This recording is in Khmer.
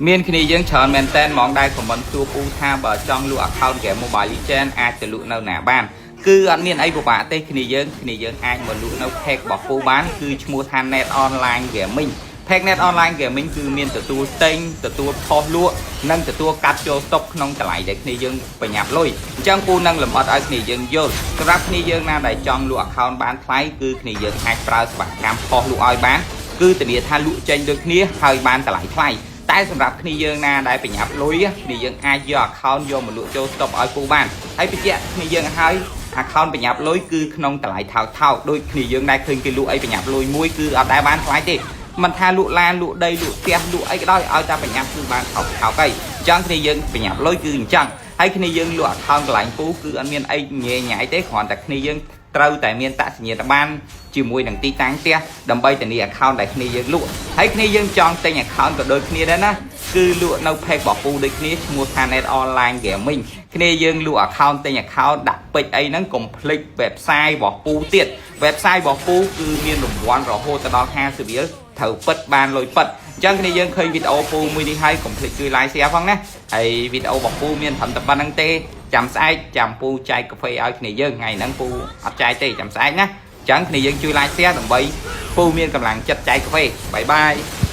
មានគ្នាយើងច្រើនមែនតែនហ្មងដែល comment សួរពូថាបើចង់លក់ account game Mobile Legends អាចទៅលក់នៅណាបានគឺអត់មានអីពិបាកទេគ្នាយើងគ្នាយើងអាចមកលក់នៅ page របស់ពូបានគឺឈ្មោះថា Net Online Gaming។ Page Net Online Gaming គឺមានទទួលទិញទទួលផុសលក់និងទទួលកាត់ចូលស្តុកក្នុងតម្លៃដែលគ្នាយើងប្រញាប់លុយអញ្ចឹងពូនឹងលម្អិតឲ្យគ្នាយើងយល់សម្រាប់គ្នាយើងណាដែលចង់លក់ account បានថ្លៃគឺគ្នាយើងអាចប្រើសេវាកម្មផុសលក់ឲ្យបានគឺធានាថាលក់ចេញដូចគ្នាហើយបានតម្លៃថ្លៃតែសម្រាប់គ្នាយើងណាដែលប្រញាប់លុយគ្នាយើងអាចយក account យកមកលក់ចូលស្តុកឲ្យពូបានហើយបញ្ជាក់គ្នាយើងឲ្យ account ប្រញាប់លុយគឺក្នុងតម្លៃថោកថោកដូចគ្នាយើងដែលឃើញគេលក់អីប្រញាប់លុយមួយគឺអត់ដែលបានថ្លៃទេមិនថាលក់ឡានលក់ដីលក់ផ្ទះលក់អីក៏ដោយឲ្យតែប្រញាប់គឺបានថោកថោកអីអញ្ចឹងគ្នាយើងប្រញាប់លុយគឺអញ្ចឹងហើយគ្នាយើងលក់ account កន្លែងពូគឺអត់មានអីញ៉ៃញ៉ៃទេគ្រាន់តែគ្នាយើងត្រូវតែមានអត្តសញ្ញាណប័ណ្ណជាមួយនឹងទីតាំងផ្ទះដើម្បីធានា account ដែលគ្នាយើងលក់ហើយគ្នាយើងចង់ទិញ account ក៏ដូចគ្នាដែរណាគឺលក់នៅ page របស់ពូដូចគ្នាឈ្មោះថា Net Online Gaming។ គ្នាយើងលក់ account ទិញ account ដាក់ពេជ្រអីហ្នឹងកុំភ្លេច website របស់ពូទៀត website របស់ពូគឺមានរង្វាន់រហូតដល់50រៀលត្រូវពិតបានលុយពិតអញ្ចឹងគ្នាយើងឃើញវីដេអូពូមួយនេះហើយកុំភ្លេចជួយ like share ផងណាហើយវីដេអូរបស់ពូមានត្រឹមតែប៉ុណ្្នឹងទេចាំស្អែកចាំពូចែកកាហ្វេឲ្យគ្នាយើងថ្ងៃហ្នឹងពូអត់ចែកទេចាំស្អែកណាអញ្ចឹងគ្នាយើងជួយ like share ដើម្បីពូមានកម្លាំងចិត្តចែកកាហ្វេbye bye។